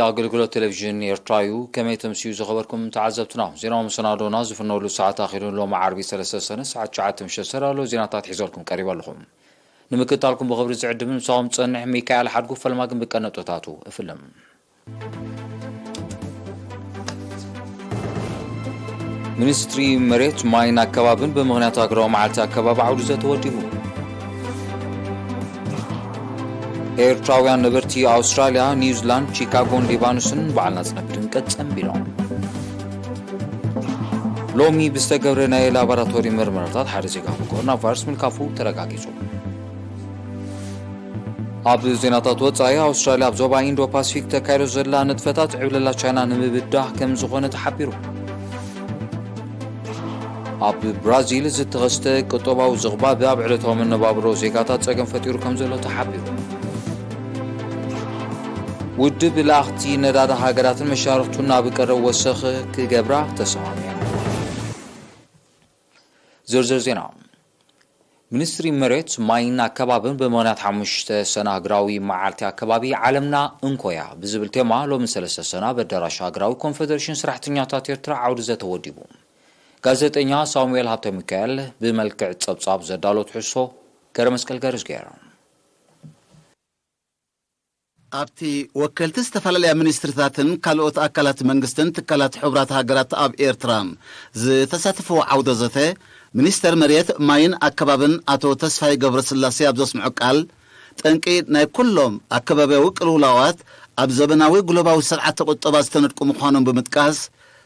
ኣገልግሎት ቴሌቪዥን ኤርትራ እዩ። ከመይ ተምስዩ ዝኸበርኩም ተዓዘብትና፣ ዜናዊ መሰናዶና ዝፍነወሉ ሰዓት ኣኺሉ። ሎሚ ዓርቢ ሰለስተ ሰነ ሰዓት ትሽዓተ ምሸት ሰላሎ ዜናታት ሒዘልኩም ቀሪበ ኣለኹም። ንምክትታልኩም ብኽብሪ ዝዕድም ምሳኹም ጸንሕ ሚካኤል ሓድጉ። ፈለማ ግን ብቀነጦታቱ እፍልም። ሚኒስትሪ መሬት፣ ማይን ኣከባብን ብምኽንያት ሃገራዊ መዓልቲ ኣከባቢ ዓውዲ ዘተወዲቡ። ኤርትራውያን ነበርቲ ኣውስትራልያ፣ ኒውዚላንድ፣ ቺካጎን ሊባኖስን በዓል ናጽነት ብድምቀት ጸንቢሎም። ሎሚ ብዝተገብረ ናይ ላቦራቶሪ ምርመራታት ሓደ ዜጋ ብኮሮና ቫይረስ ምልካፉ ተረጋጊጹ። ኣብ ዜናታት ወጻኢ፣ ኣውስትራልያ ኣብ ዞባ ኢንዶ ፓሲፊክ ተካይዶ ዘላ ንጥፈታት ዕብለላ ቻይና ንምብዳህ ከም ዝኾነ ተሓቢሩ። ኣብ ብራዚል ዝተኸስተ ቁጠባዊ ዝቕባብ ኣብ ዕለታዊ መነባብሮ ዜጋታት ጸገም ፈጢሩ ከም ዘሎ ተሓቢሩ። ውድብ ለኣኽቲ ነዳዲ ሃገራትን መሻርኽቱን ናብ ቀረብ ወሰኽ ክገብራ ተሰማሚዐን። ዝርዝር ዜና። ሚኒስትሪ መሬት፣ ማይን ኣከባብን ብምኽንያት ሓሙሽተ ሰነ ሃገራዊ መዓልቲ ኣከባቢ ዓለምና እንኮያ ብዝብል ቴማ ሎሚ ሰለስተ ሰነ ኣብ ኣዳራሽ ሃገራዊ ኮንፈደሬሽን ሰራሕተኛታት ኤርትራ ዓውዲ ዘተወዲቡ። ጋዜጠኛ ሳሙኤል ሃብተ ሚካኤል ብመልክዕ ጸብጻብ ዘዳሎ ትሕዝቶ ገረ መስቀል ገርዝጌር። ኣብቲ ወከልቲ ዝተፈላለያ ሚኒስትሪታትን ካልኦት ኣካላት መንግስትን ትካላት ሕቡራት ሃገራት ኣብ ኤርትራ ዝተሳተፍዎ ዓውደ ዘተ፣ ሚኒስተር መሬት፣ ማይን ኣከባብን ኣቶ ተስፋይ ገብረስላሴ ኣብ ዘስምዖ ቃል፣ ጠንቂ ናይ ኩሎም ኣከባብያዊ ቅልውላዋት ኣብ ዘበናዊ ግሎባዊ ስርዓተ ቁጠባ ዝተነድቁ ምዃኖም ብምጥቃስ፣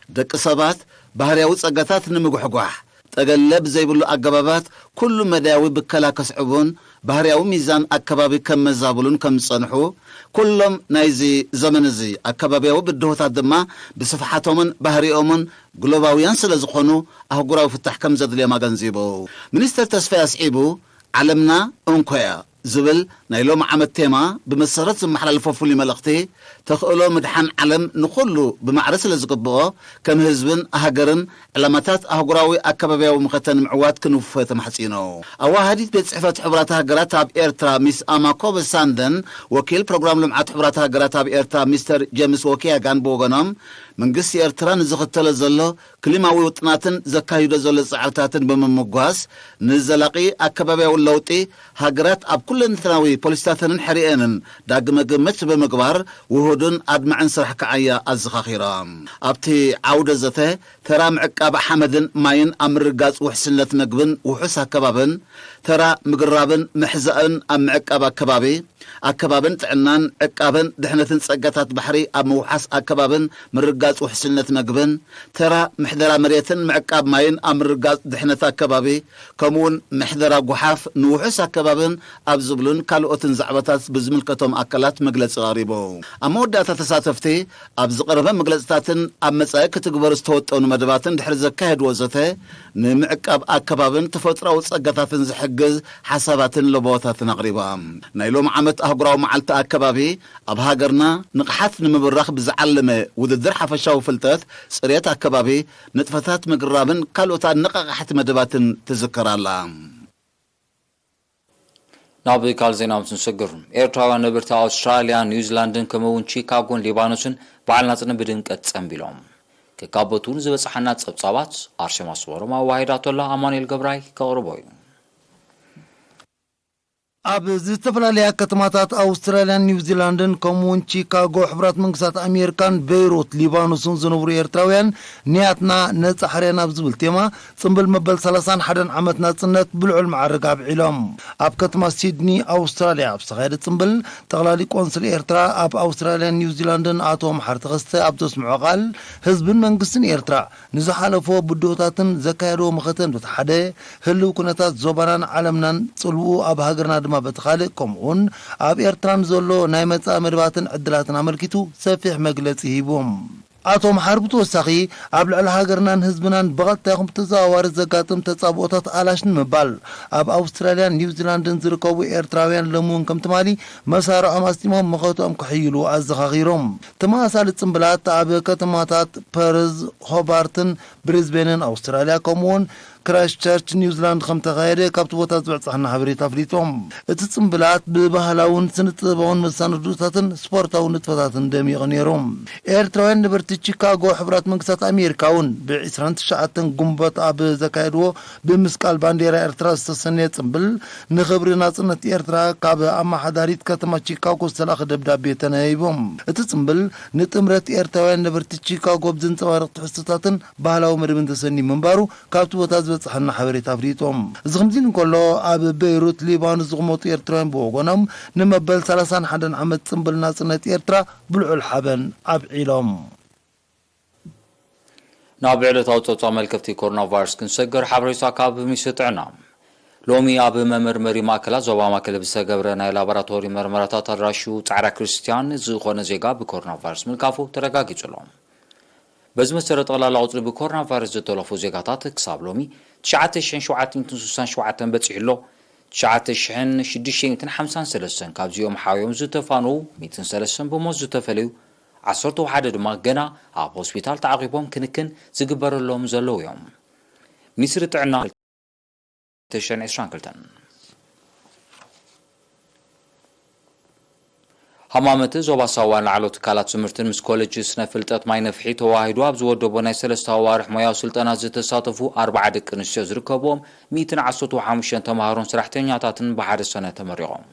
ደቂ ሰባት ባህርያዊ ጸጋታት ንምጉሕጓሕ፣ ጠገለ ብዘይብሉ ኣገባባት ኩሉ መዳያዊ ብከላ ከስዕቡን ባህርያዊ ሚዛን ኣከባቢ ከመዛብሉን ከም ዝጸንሑ፣ ኩሎም ናይዚ ዘመን እዚ ኣከባብያዊ ብድሆታት ድማ ብስፍሓቶምን ባህሪኦምን ግሎባውያን ስለ ዝኾኑ ኣህጉራዊ ፍታሕ ከም ዘድልዮም ኣገንዚቡ። ሚኒስተር ተስፋይ ኣስዒቡ፣ ዓለምና እንኮያ ዝብል ናይ ሎሚ ዓመት ቴማ ብመሰረት ዝመሓላለፎ ፍሉይ መልእኽቲ፣ ተኽእሎ ምድሓን ዓለም ንኹሉ ብማዕረ ስለ ዝግብኦ፣ ከም ህዝብን ሃገርን ዕላማታት ኣህጉራዊ ኣከባብያዊ መኸተ ንምዕዋት ክንውፈ ተማሕጺኑ። ኣዋሃዲት ቤት ጽሕፈት ሕቡራት ሃገራት ኣብ ኤርትራ ሚስ ኣማኮ በሳንደን፣ ወኪል ፕሮግራም ልምዓት ሕቡራት ሃገራት ኣብ ኤርትራ ሚስተር ጀምስ ወኪያጋን ብወገኖም፣ መንግስቲ ኤርትራ ንዝኽተሎ ዘሎ ክሊማዊ ውጥናትን ዘካይዶ ዘሎ ጻዕርታትን ብምምጓስ፣ ንዘላቒ ኣከባብያዊ ለውጢ ሃገራት ኣብ ኩለንተናዊ ፖሊሲታተንን ሕርየንን ዳግመ ግምት ብምግባር፣ ውሁድን ኣድማዕን ስራሕ ክዓያ ኣዘኻኺሮም። ኣብቲ ዓውደ ዘተ፣ ተራ ምዕቃብ ሓመድን ማይን ኣብ ምርጋጽ ውሕስነት መግብን ውሑስ ኣከባብን፣ ተራ ምግራብን ምሕዛእን ኣብ ምዕቃብ ኣከባቢ፣ ኣከባብን ጥዕናን፣ ዕቃበን ድሕነትን ጸጋታት ባሕሪ ኣብ ምውሓስ ኣከባብን ምርጋጽ ውሕስነት መግብን፣ ተራ ምሕደራ መሬትን ምዕቃብ ማይን ኣብ ምርጋጽ ድሕነት ኣከባቢ፣ ከምኡውን ምሕደራ ጓሓፍ ንውሑስ ኣከባብን ኣብ ዝብሉን ካልኦትን ዛዕባታት ብዝምልከቶም ኣካላት መግለጺ ቀሪቡ። ኣብ መወዳእታ ተሳተፍቲ ኣብ ዝቐረበ መግለጽታትን ኣብ መጻኢ ክትግበሩ ዝተወጠኑ መደባትን ድሕሪ ዘካየድዎ ዘተ፣ ንምዕቃብ ኣከባብን ተፈጥሮኣዊ ጸጋታትን ዝሕግዝ ሓሳባትን ለበዋታትን ኣቕሪባ። ናይ ሎሚ ዓመት ኣህጉራዊ መዓልቲ ኣከባቢ ኣብ ሃገርና ንቕሓት ንምብራኽ ብዝዓለመ ውድድር ሓፈሻዊ ፍልጠት፣ ጽሬት ኣከባቢ፣ ንጥፈታት ምግራብን ካልኦት ኣነቓቓሕቲ መደባትን ትዝከር ኣላ። ናብ ካልእ ዜና ምስ ንሰግር፣ ኤርትራውያን ነበርቲ ኣውስትራልያን ኒውዚላንድን ከምኡ እውን ቺካጎን ሊባኖስን በዓል ናጽነት ብድምቀት ጸንቢሎም ክካበቱ ንዝበጽሓና ጸብጻባት ኣርሴማ ስወሮም ኣዋሂዳቶ ኣላ። ኣማኑኤል ገብራይ ከቕርቦ እዩ። ኣብ ዝተፈላለያ ከተማታት ኣውስትራልያን ኒውዚላንድን ከምኡ እውን ቺካጎ ሕቡራት መንግስታት ኣሜሪካን ቤይሩት ሊባኖስን ዝነብሩ ኤርትራውያን ንያትና ነጻ ሕርያን ኣብ ዝብል ቴማ ጽምብል መበል ሰላሳን ሓደን ዓመት ናጽነት ብልዑል መዓርግ ኣብዒሎም። ኣብ ከተማ ሲድኒ ኣውስትራልያ ኣብ ዝተኻየደ ጽምብል፣ ጠቕላሊ ቆንስል ኤርትራ ኣብ ኣውስትራልያን ኒውዚላንድን ኣቶ መሓሪ ተኸስተ ኣብ ዘስምዖ ቃል፣ ህዝብን መንግስትን ኤርትራ ንዝሓለፎ ብድሆታትን ዘካየድዎ መኸተን በቲ ሓደ፣ ህልው ኩነታት ዞባናን ዓለምናን ጽልውኡ ኣብ ሃገርና ድማ በቲ ካልእ፣ ከምኡውን ኣብ ኤርትራ ንዘሎ ናይ መጻኢ መደባትን ዕድላትን ኣመልኪቱ ሰፊሕ መግለጺ ሂቦም። ኣቶ መሓሪ ብተወሳኺ፣ ኣብ ልዕሊ ሃገርናን ህዝብናን ብቐጥታ ይኹን ብተዘዋዋሪ ዘጋጥም ተጻብኦታት ኣላሽ ንምባል፣ ኣብ ኣውስትራልያን ኒውዚላንድን ዝርከቡ ኤርትራውያን ሎሚ እውን ከም ትማሊ መሳርዖም ኣስጢሞም መኸትኦም ክሕይሉ ኣዘኻኺሮም። ተመሳሳሊ ጽምብላት ኣብ ከተማታት ፐርዝ፣ ሆባርትን ብሪዝቤንን ኣውስትራልያ፣ ከምኡውን ክራይስትቸርች ኒውዚላንድ ከም ተኻየደ ካብቲ ቦታ ዝበጽሐና ሓበሬታ ኣፍሊጡ። እቲ ጽምብላት ብባህላውን ስነ-ጥበባውን መሳንዱታትን ስፖርታዊ ንጥፈታትን ደሚቑ ነይሩ። ኤርትራውያን ነበርቲ ቺካጎ፣ ሕቡራት መንግስታት ኣሜሪካ እውን ብ ዕስራን ትሽዓተን ግንቦት ኣብ ዘካየድዎ ብምስቃል ባንዴራ ኤርትራ ዝተሰነየ ጽምብል፣ ንኽብሪ ናጽነት ኤርትራ ካብ ኣመሓዳሪት ከተማ ቺካጎ ዝተላእኸ ደብዳቤ ተነሂቡ። እቲ ጽምብል ንጥምረት ኤርትራውያን ነበርቲ ቺካጎ ብዘንጸባርቕ ትሕዝቶታትን ባህላዊ መደብን ተሰንዩ ምንባሩ ካብቲ ቦታ ዝበጽሐና ሓበሬታ ኣፍሊጡ። እዚ ከምዚ ኢሉ እንከሎ፣ ኣብ በይሩት ሊባኖስ ዝቕመጡ ኤርትራውያን ብወገኖም፣ ንመበል ሰላሳን ሓደን ዓመት ጽምብል ናጽነት ኤርትራ ብልዑል ሓበን ኣብዒሎም። ናብ ዕለታዊ ጸብጻብ መልከፍቲ ኮሮና ቫይረስ ክንሰግር፣ ሓበሬታ ካብ ሚኒስትሪ ጥዕና። ሎሚ ኣብ መመርመሪ ማእከላት ዞባ ማእከል ብዝተገብረ ናይ ላቦራቶሪ መርመራታት ኣድራሹ ጻዕዳ ክርስትያን ዝኾነ ዜጋ ብኮሮና ቫይረስ ምልካፉ ተረጋጊጹ ኣሎ። በዚ መሰረት፣ ጠቕላላ ቁጽሪ ብኮሮና ቫይረስ ዝተለፉ ዜጋታት ክሳብ ሎሚ ትሽዓተ ሽሕን ሸውዓተ ሚእትን ስሳን ሸውዓተን በጺሑ ኣሎ። ትሽዓተ ሽሕን ሽዱሽተ ሚእትን ሓምሳን ሰለስተን ካብዚኦም ሓውዮም ዝተፋነዉ፣ ሚእትን ሰለስተን ብሞት ዝተፈለዩ፣ ዓሰርተ ሓደ ድማ ገና ኣብ ሆስፒታል ተዓቒቦም ክንክን ዝግበረሎም ዘለዉ እዮም። ሚኒስትሪ ጥዕና ክልተ ሽሕን ዕስራን ክልተን። ሃማመተ ዞባ ሳዋን ላዕለዎት ትካላት ትምህርትን ምስ ኮሌጅ ስነ ፍልጠት ማይ ነፍሒ ተዋሂዱ ኣብ ዝወደቦ ናይ ሰለስተ ኣዋርሕ ሞያዊ ስልጠና ዝተሳተፉ ኣርባዓ ደቂ ኣንስትዮ ዝርከብዎም ሚእትን ዓሰርተ ሓሙሽተን ተምሃሮን ሰራሕተኛታትን ብሓደ ሰነ ተመሪቖም።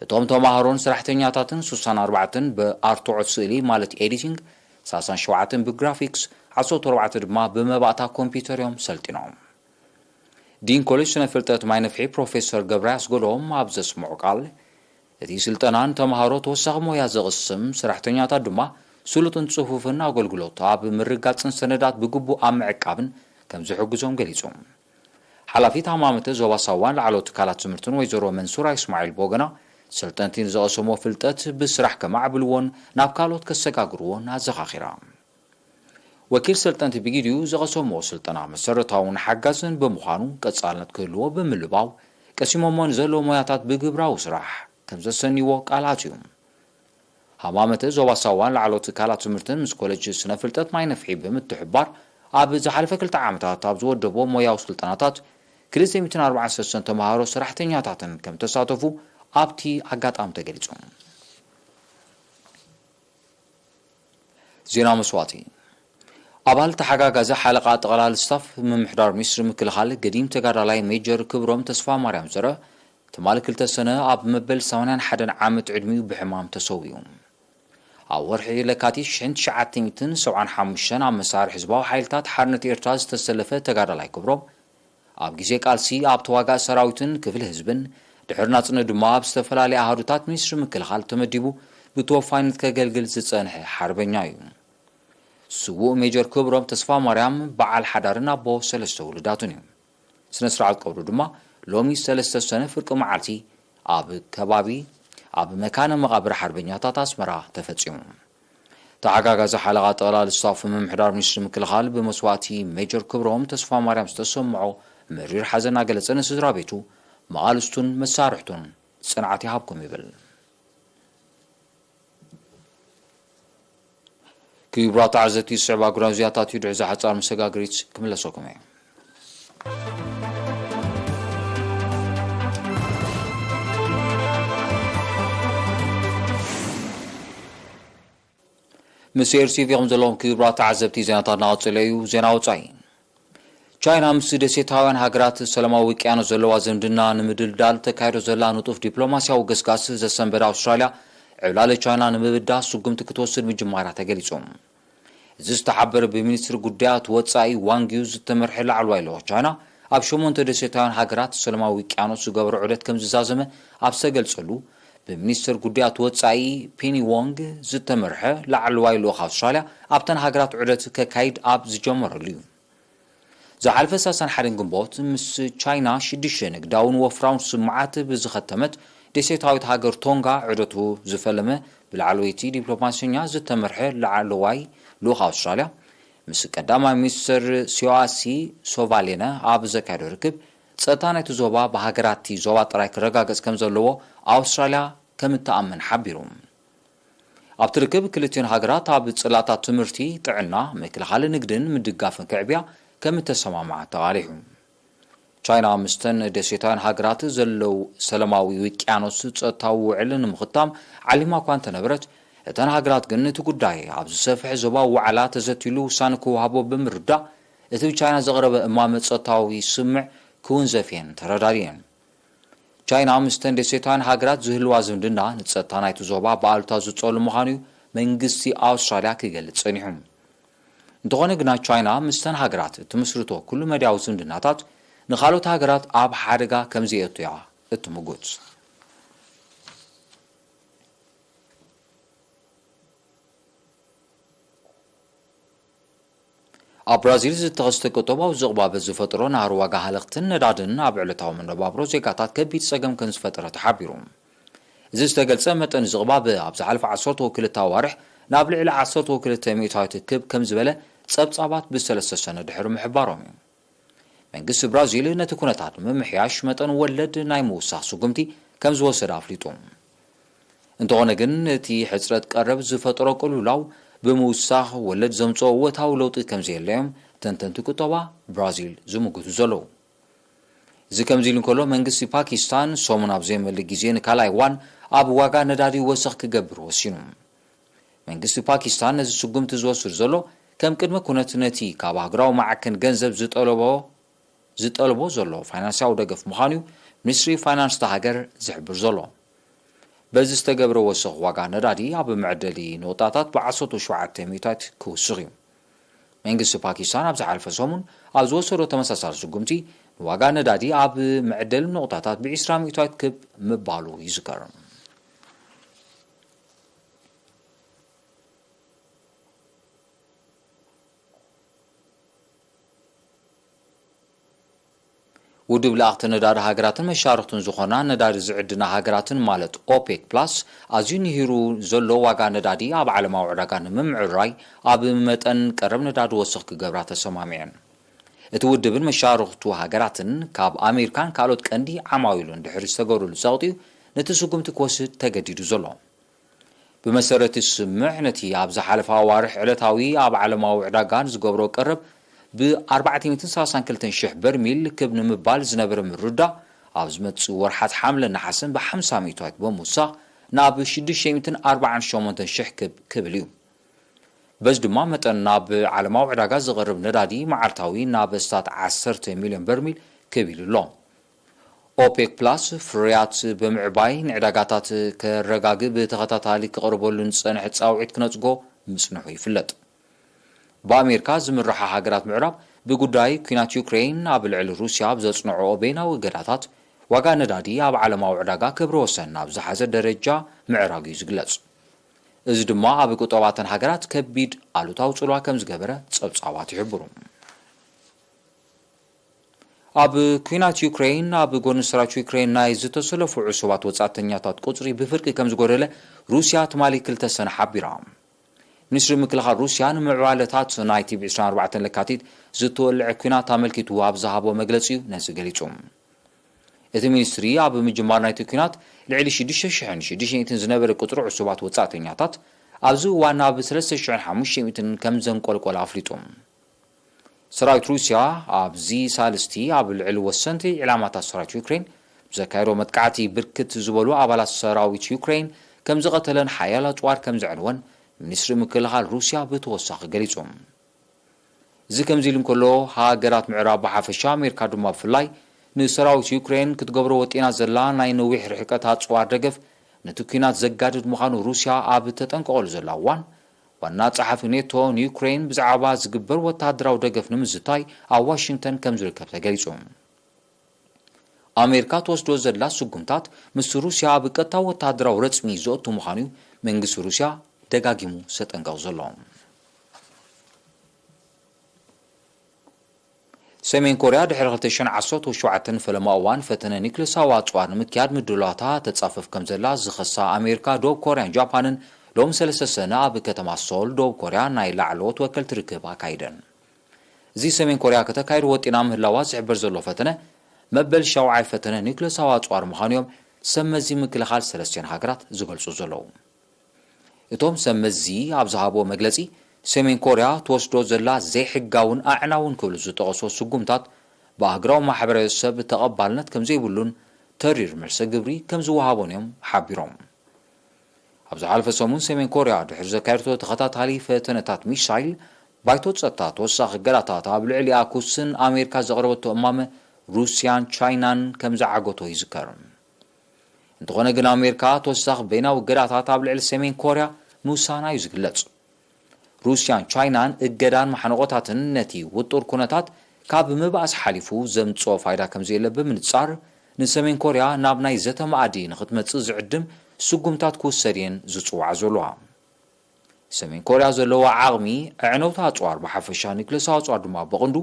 እቶም ተምሃሮን ሰራሕተኛታትን ስሳን ኣርባዕተን ብኣርትዖት ስእሊ ማለት ኤዲቲንግ፣ ሰላሳን ሸውዓተን ብግራፊክስ፣ ዓሰርተ ኣርባዕተ ድማ ብመባእታ ኮምፒውተር እዮም ሰልጢኖም። ዲን ኮሌጅ ስነ ፍልጠት ማይ ነፍሒ ፕሮፌሰር ገብረ ኣስገዶም ኣብ ዘስምዑ ቃል፣ እቲ ስልጠና ንተምሃሮ ተወሳኺ ሞያ ዘቕስም፣ ሰራሕተኛታት ድማ ስሉጥን ጽፉፍን ኣገልግሎት ኣብ ምርጋጽን ሰነዳት ብግቡእ ኣብ ምዕቃብን ከም ዝሕግዞም ገሊጹ። ሓላፊት ሃማመተ ዞባ ሳዋን ላዕለዎት ትካላት ትምህርትን ወይዘሮ መንሱራ እስማዒል ብወገና፣ ሰልጠንቲ ንዝቐሰሞ ፍልጠት ብስራሕ ከማዕብልዎን ናብ ካልኦት ከሰጋግርዎን ኣዘኻኺራ። ወኪል ሰልጠንቲ ብጊዲኡ ዝቐሰምዎ ስልጠና መሰረታውን ሓጋዝን ብምዃኑ ቀጻልነት ክህልዎ ብምልባው፣ ቀሲሞሞ ንዘለዉ ሞያታት ብግብራዊ ስራሕ ከም ዘሰንይዎ ቃል ኣትዩ። ሃማመተ ዞባ ሳዋን ላዕለዎት ትካላት ትምህርትን ምስ ኮሌጅ ስነ ፍልጠት ማይ ነፍሒ ብምትሕብባር፣ ኣብ ዝሓለፈ ክልተ ዓመታት ኣብ ዝወደቦ ሞያዊ ስልጠናታት ክልተ ሚእትን ኣርባዓን ሰለስተን ተምሃሮ ሰራሕተኛታትን ከም ተሳተፉ ኣብቲ ኣጋጣሚ ተገሊጹ። ዜና መስዋእቲ። ኣባል ተሓጋጋዚ ሓለቓ ጠቕላሊ ስታፍ ምምሕዳር ሚኒስትሪ ምክልኻል ገዲም ተጋዳላይ ሜጀር ክብሮም ተስፋ ማርያም ዘረ፣ ትማሊ ክልተ ሰነ ኣብ መበል ሰማንያን ሓደን ዓመት ዕድሚኡ ብሕማም ተሰዊኡ። ኣብ ወርሒ ለካቲት ሽሕን ትሽዓተ ሚእትን ሰብዓን ሓሙሽተን ኣብ መሳርሒ ህዝባዊ ሓይልታት ሓርነት ኤርትራ ዝተሰለፈ ተጋዳላይ ክብሮም፣ ኣብ ግዜ ቃልሲ ኣብ ተዋጋእ ሰራዊትን ክፍሊ ህዝብን፣ ድሕሪ ናጽነት ድማ ኣብ ዝተፈላለየ ኣሃዱታት ሚኒስትሪ ምክልኻል ተመዲቡ ብተወፋይነት ከገልግል ዝጸንሐ ሓርበኛ እዩ። ስዉእ ሜጀር ክብሮም ተስፋ ማርያም በዓል ሓዳርን ኣቦ ሰለስተ ውሉዳትን እዩ። ስነ ስርዓት ቀብሩ ድማ ሎሚ ሰለስተ ሰነ ፍርቂ መዓልቲ ኣብ ከባቢ፣ ኣብ መካነ መቓብር ሓርበኛታት ኣስመራ ተፈጺሙ። ተሓጋጋዚ ሓለቓ ጠቕላሊ ስታፍ ምምሕዳር ሚኒስትሪ ምክልኻል ብመስዋእቲ ሜጀር ክብሮም ተስፋ ማርያም ዝተሰምዖ መሪር ሓዘን እናገለጸ፣ ንስድራ ቤቱ፣ መቓልስቱን መሳርሕቱን ጽንዓት ይሃብኩም ይብል። ክቡራት ተዓዘብቲ፣ ዝስዕብ ኣህጉራዊ ዜናታት እዩ። ድሕሪ እዛ ሓጻር መሰጋገሪት ክምለሰኩም እየ። ምስ ኤር ቲ ቪ ኢኹም ዘለኹም ክቡራት ተዓዘብቲ፣ ዜናታት እናቐጸለ እዩ። ዜና ወጻኢ። ቻይና ምስ ደሴታውያን ሃገራት ሰላማዊ ውቅያኖስ ዘለዋ ዝምድና ንምድልዳል ተካይዶ ዘላ ንጡፍ ዲፕሎማስያዊ ገስጋስ ዘሰንበደ ኣውስትራልያ፣ ዕብላል ቻይና ንምብዳስ ስጉምቲ ክትወስድ ምጅማራ ተገሊጹ። እዚ ዝተሓበረ ብሚኒስትሪ ጉዳያት ወጻኢ ዋንግ ዩ ዝተመርሐ ላዕለዋይ ልኡኽ ቻይና፣ ኣብ ሸሞንተ ደሴታውያን ሃገራት ሰላማዊ ውቅያኖስ ዝገበሮ ዑደት ከም ዝዛዘመ ኣብ ዝተገልጸሉ፣ ብሚኒስትር ጉዳያት ወጻኢ ፔኒ ዎንግ ዝተመርሐ ላዕለዋይ ልኡኽ ኣውስትራልያ ኣብተን ሃገራት ዑደት ከካይድ ኣብ ዝጀመረሉ እዩ። ዝሓለፈ ሰላሳን ሓደን ግንቦት ምስ ቻይና ሽዱሽተ ንግዳውን ወፍራውን ስምዓት ብዝኸተመት ደሴታዊት ሃገር ቶንጋ ዑደቱ ዝፈለመ ብላዕለወይቲ ዲፕሎማሰኛ ዝተመርሐ ላዕለዋይ ልኡኽ ኣውስትራልያ፣ ምስ ቀዳማይ ሚኒስትር ሲዮኣሲ ሶቫሌነ ኣብ ዘካየዶ ርክብ፣ ጸጥታ ናይቲ ዞባ ብሃገራትቲ ዞባ ጥራይ ክረጋገጽ ከም ዘለዎ ኣውስትራልያ ከም እትኣምን ሓቢሩ። ኣብቲ ርክብ ክልቲኦን ሃገራት ኣብ ጽላታት ትምህርቲ፣ ጥዕና፣ ምክልኻልን ንግድን ምድጋፍን ክዕብያ ከም እተሰማምዓ ተቓሊሑ። ቻይና ምስተን ደሴታውያን ሃገራት ዘለዉ ሰላማዊ ውቅያኖስ ጸጥታዊ ውዕል ንምኽታም ዓሊማ እኳ እንተነበረት፣ እተን ሃገራት ግን እቲ ጉዳይ ኣብ ዝሰፍሕ ዞባዊ ዋዕላ ተዘትይሉ ውሳነ ክወሃቦ ብምርዳእ፣ እቲ ብቻይና ዝቐረበ እማመ ጸጥታዊ ስምምዕ ክውንዘፍ እየን ተረዳድየን። ቻይና ምስተን ደሴታውያን ሃገራት ዝህልዋ ዝምድና ንጸጥታ ናይቲ ዞባ ብኣሉታ ዝጸሉ ምዃኑ እዩ መንግስቲ ኣውስትራልያ ክገልጽ ጸኒሑ። እንተኾነ ግና ቻይና ምስተን ሃገራት እትምስርቶ ኩሉ መዳያዊ ዝምድናታት ንኻልኦት ሃገራት ኣብ ሓደጋ ከም ዘየእቱ እያ እትምጉት። ኣብ ብራዚል ዝተኸስተ ቁጠባዊ ዝቕባበ ዝፈጥሮ ናህሪ ዋጋ ሃለኽትን ነዳድን ኣብ ዕለታዊ መነባብሮ ዜጋታት ከቢድ ጸገም ከም ዝፈጠረ ተሓቢሩ። እዚ ዝተገልጸ መጠን ዝቕባበ ኣብ ዝሓለፈ ዓሰርተ ክልተ ኣዋርሕ ናብ ልዕሊ ዓሰርተ ክልተ ሚእታዊት ክብ ከም ዝበለ ጸብጻባት ብሰለስተ ሰነ ድሕሪ ምሕባሮም እዩ። መንግስቲ ብራዚል ነቲ ኩነታት ንምምሕያሽ መጠን ወለድ ናይ ምውሳኽ ስጉምቲ ከም ዝወሰደ ኣፍሊጡ። እንተኾነ ግን እቲ ሕጽረት ቀረብ ዝፈጠሮ ቅልውላው ብምውሳኽ ወለድ ዘምጽኦ ወታዊ ለውጢ ከም ዘየለዮም ተንተንቲ ቁጠባ ብራዚል ዝምጉቱ ዘለዉ። እዚ ከምዚ ኢሉ እንከሎ መንግስቲ ፓኪስታን ሰሙን ኣብ ዘይመልእ ግዜ ንካልኣይ እዋን ኣብ ዋጋ ነዳዲ ወሰኽ ክገብር ወሲኑ። መንግስቲ ፓኪስታን ነዚ ስጉምቲ ዝወስድ ዘሎ ከም ቅድመ ኩነት ነቲ ካብ ኣህጉራዊ ማዕከን ገንዘብ ዝጠለቦ ዝጠልቦ ዘሎ ፋይናንሳዊ ደገፍ ምዃኑ እዩ ሚኒስትሪ ፋይናንስ እታ ሃገር ዝሕብር ዘሎ። በዚ ዝተገብረ ወሰኽ ዋጋ ነዳዲ ኣብ መዐደሊ ነቑጣታት ብ ዓሰርተ ሸውዓተ ሚእታዊት ክውስኽ እዩ። መንግስቲ ፓኪስታን ኣብ ዝሓለፈ ሰሙን ኣብ ዝወሰዶ ተመሳሳሊ ስጉምቲ ንዋጋ ነዳዲ ኣብ መዐደሊ ነቑጣታት ብ ዕስራ ሚእታዊት ክብ ምባሉ ይዝከር። ውድብ ለኣኽቲ ነዳዲ ሃገራትን መሻርኽቱን ዝኾና ነዳዲ ዝዕድና ሃገራትን ማለት ኦፔክ ፕላስ ኣዝዩ ንሂሩ ዘሎ ዋጋ ነዳዲ ኣብ ዓለማዊ ዕዳጋ ንምምዕራይ ኣብ መጠን ቀረብ ነዳዲ ወሰኽ ክገብራ ተሰማሚዐን። እቲ ውድብን መሻርኽቱ ሃገራትን ካብ ኣሜሪካን ካልኦት ቀንዲ ዓማዊሉን ድሕሪ ዝተገብረሉ ጸቕጢ እዩ ነቲ ስጉምቲ ክወስድ ተገዲዱ ዘሎ። ብመሰረት እቲ ስምምዕ፣ ነቲ ኣብ ዝሓለፈ ኣዋርሕ ዕለታዊ ኣብ ዓለማዊ ዕዳጋ ንዝገብሮ ቀረብ ብ ኣርባዕተ ሚእትን ሰላሳን ክልተን ሽሕ በርሚል ክብ ንምባል ዝነበረ ምርዳእ፣ ኣብ ዝመጽእ ወርሓት ሓምለን ነሓሰን ብ ሓምሳ ሚእታዊት ብምውሳኽ ናብ ሽዱሽተ ሚእትን ኣርባዓን ሸሞንተን ሽሕ ክብ ክብል እዩ። በዚ ድማ መጠን ናብ ዓለማዊ ዕዳጋ ዝቐርብ ነዳዲ መዓልታዊ ናብ ኣስታት ዓሰርተ ሚልዮን በርሚል ክብ ኢሉ ኣሎ። ኦፔክ ፕላስ ፍርያት ብምዕባይ ንዕዳጋታት ከረጋግእ ብተኸታታሊ ክቐርበሉ ዝጸንሐ ጻውዒት ክነጽጎ ምጽንሑ ይፍለጥ። ብኣሜሪካ ዝምርሓ ሃገራት ምዕራብ ብጉዳይ ኲናት ዩክሬን ኣብ ልዕሊ ሩስያ ኣብ ዘጽንዖኦ በይናዊ እገዳታት ዋጋ ነዳዲ ኣብ ዓለማዊ ዕዳጋ ክብረ ወሰን ናብ ዝሓዘ ደረጃ ምዕራጉ እዩ ዝግለጽ። እዚ ድማ ኣብ ቁጠባተን ሃገራት ከቢድ ኣሉታዊ ጽልዋ ከም ዝገበረ ጸብጻባት ይሕብሩ። ኣብ ኲናት ዩክሬን ኣብ ጎኒ ሰራዊት ዩክሬን ናይ ዝተሰለፉ ዕሱባት ወጻእተኛታት ቁጽሪ ብፍርቂ ከም ዝጎደለ ሩስያ ትማሊ ክልተ ሰነ ሓቢራ። ሚኒስትሪ ምክልኻል ሩስያ ንምዕባለታት ናይቲ ብ ዕስራን ኣርባዕተን ለካቲት ዝተወልዐ ኲናት ኣመልኪቱ ኣብ ዝሃቦ መግለጺ እዩ ነዚ ገሊጹ። እቲ ሚኒስትሪ ኣብ ምጅማር ናይቲ ኲናት ልዕሊ ሽዱሽተ ሽሕን ሽዱሽተ ሚእትን ዝነበረ ቁጽሪ ዕሱባት ወጻእተኛታት ኣብዚ እዋን ናብ ሰለስተ ሽሕን ሓሙሽተ ሚእትን ከም ዘንቆልቆለ ኣፍሊጡ። ሰራዊት ሩስያ ኣብዚ ሳልስቲ ኣብ ልዕሊ ወሰንቲ ዕላማታት ሰራዊት ዩክሬን ብዘካየዶ መጥቃዕቲ ብርክት ዝበሉ ኣባላት ሰራዊት ዩክሬን ከም ዝቐተለን ሓያል ኣጽዋር ከም ዘዕነወን ሚኒስትሪ ምክልኻል ሩስያ ብተወሳኺ ገሊጹ። እዚ ከምዚ ኢሉ እንከሎ፣ ሃገራት ምዕራብ ብሓፈሻ ኣሜሪካ ድማ ብፍላይ ንሰራዊት ዩክሬን ክትገብሮ ወጢና ዘላ ናይ ነዊሕ ርሕቀት ኣጽዋር ደገፍ ነቲ ኲናት ዘጋድድ ምዃኑ ሩስያ ኣብ ተጠንቀቐሉ ዘላ እዋን፣ ዋና ጸሓፊ ኔቶ ንዩክሬን ብዛዕባ ዝግበር ወተሃደራዊ ደገፍ ንምዝታይ ኣብ ዋሽንግተን ከም ዝርከብ ተገሊጹ። ኣሜሪካ ትወስዶ ዘላ ስጉምታት ምስ ሩስያ ኣብ ቀጥታዊ ወተሃደራዊ ረጽሚ ዘእቱ ምዃኑ እዩ መንግስቲ ሩስያ ደጋጊሙ ዘጠንቀቕ ዘሎ። ሰሜን ኮርያ ድሕሪ ክልተ ሽሕን ዓሰርተ ሸውዓተን ፈለማ እዋን ፈተነ ኒክለሳዊ ኣጽዋር ንምክያድ ምድላዋታ ተጻፍፍ ከም ዘላ ዝኸሳ ኣሜሪካ፣ ደቡብ ኮርያን ጃፓንን ሎም ሰለስተ ሰነ ኣብ ከተማ ሶል ደቡብ ኮርያ ናይ ላዕለዎት ወከልቲ ርክብ ኣካይደን። እዚ ሰሜን ኮርያ ከተካይድ ወጢና ምህላዋ ዝሕበር ዘሎ ፈተነ መበል ሻውዓይ ፈተነ ኒክለሳዊ ኣጽዋር ምዃኑ እዮም ሰብ መዚ ምክልኻል ሰለስቲኦን ሃገራት ዝገልጹ ዘለዉ። እቶም ሰብ መዚ ኣብ ዝሃብዎ መግለጺ፣ ሰሜን ኮርያ ትወስዶ ዘላ ዘይሕጋውን ኣዕናውን ክብሉ ዝጠቐስዎ ስጉምታት ብኣህጉራዊ ማሕበረሰብ ተቐባልነት ከም ዘይብሉን ተሪር መልሰ ግብሪ ከም ዝወሃቦን እዮም ሓቢሮም። ኣብ ዝሓለፈ ሰሙን ሰሜን ኮርያ ድሕሪ ዘካየድቶ ተኸታታሊ ፈተነታት ሚሳይል፣ ባይቶ ጸጥታ ተወሳኺ እገዳታት ኣብ ልዕሊኣ ክውስን ኣሜሪካ ዘቕረበቶ እማመ ሩስያን ቻይናን ከም ዝዓገቶ ይዝከር። እንተኾነ ግን ኣሜሪካ ተወሳኺ በይናዊ እገዳታት ኣብ ልዕሊ ሰሜን ኮርያ ምውሳና እዩ ዝግለጽ። ሩስያን ቻይናን እገዳን ማሕነቆታትን ነቲ ውጡር ኩነታት ካብ ምባእስ ሓሊፉ ዘምጽኦ ፋይዳ ከም ዘየለ ብምንጻር፣ ንሰሜን ኮርያ ናብ ናይ ዘተ መኣዲ ንኽትመጽእ ዝዕድም ስጉምታት ክውሰድ እየን ዝጽውዓ ዘለዋ። ሰሜን ኮርያ ዘለዋ ዓቕሚ፣ ኣዕነውቲ ኣጽዋር ብሓፈሻ ኒክለሳዊ ኣጽዋር ድማ ብቕንዱ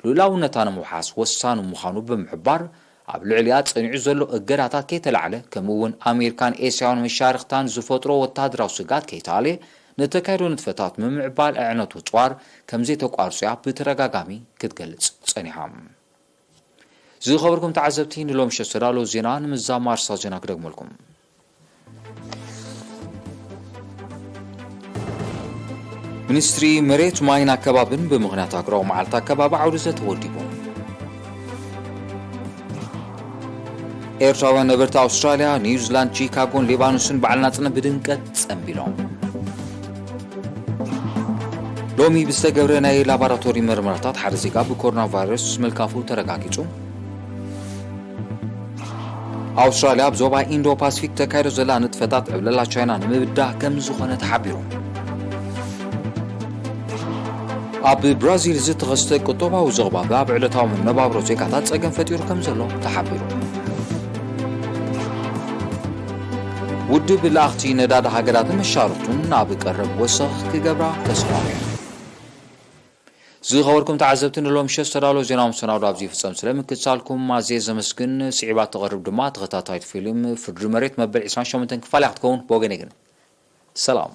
ልኡላውነታ ንምውሓስ ወሳኒ ምዃኑ ብምሕባር፣ ኣብ ልዕሊኣ ጸኒዑ ዘሎ እገዳታት ከይተላዕለ፣ ከምኡ እውን ኣሜሪካን ኤስያውን መሻርኽታን ዝፈጥሮ ወታደራዊ ስግኣት ከይተኣልየ፣ ንተካይዶ ንጥፈታት ምምዕባል ኣዕነውቲ ኣጽዋር ከም ዘይተቋርጾ እያ ብተደጋጋሚ ክትገልጽ ጸኒሓ። ዝኸበርኩም ተዓዘብቲ፣ ንሎም ምሸት ዝተዳለወ ዜና ንምዛም ኣርእስታት ዜና ክደግመልኩም። ሚኒስትሪ መሬት፣ ማይን ኣከባብን ብምኽንያት ኣህጉራዊ መዓልቲ ኣከባቢ ዓውዲ ዘተ ወዲቡ። ኤርትራውያን ነበርቲ ኣውስትራልያ፣ ኒውዚላንድ፣ ቺካጎን ሌባኖስን በዓል ናጽነት ብድምቀት ጸንቢሎም። ሎሚ ብዝተገብረ ናይ ላቦራቶሪ መርመራታት ሓደ ዜጋ ብኮሮና ቫይረስ ምልካፉ ተረጋጊጹ። ኣውስትራልያ ኣብ ዞባ ኢንዶ ፓሲፊክ ተካይዶ ዘላ ንጥፈታት ዕብለላ ቻይና ንምብዳህ ከም ዝኾነ ተሓቢሩ። ኣብ ብራዚል ዝተኸስተ ቁጠባዊ ዘቕባብ ኣብ ዕለታዊ መነባብሮ ዜጋታት ጸገም ፈጢሩ ከም ዘሎ ተሓቢሩ። ውድብ ለኣኽቲ ነዳዲ ሃገራትን መሻርኽቱን ናብ ቀረብ ወሰኽ ክገብራ ተስማሚዑ። ዝኸበርኩም ተዓዘብቲ፣ ንሎም ምሸት ዝተዳለወ ዜናዊ መሰናዶ ኣብዚ ይፍጸም። ስለምክትታልኩም ኣዝየ ዘመስግን። ስዒባ ትቐርብ ድማ ተኸታታይት ፊልም ፍርዲ መሬት መበል ዕስራን ሸሞንተን ክፋል እያ ክትከውን። ብወገነይ ግን ሰላም።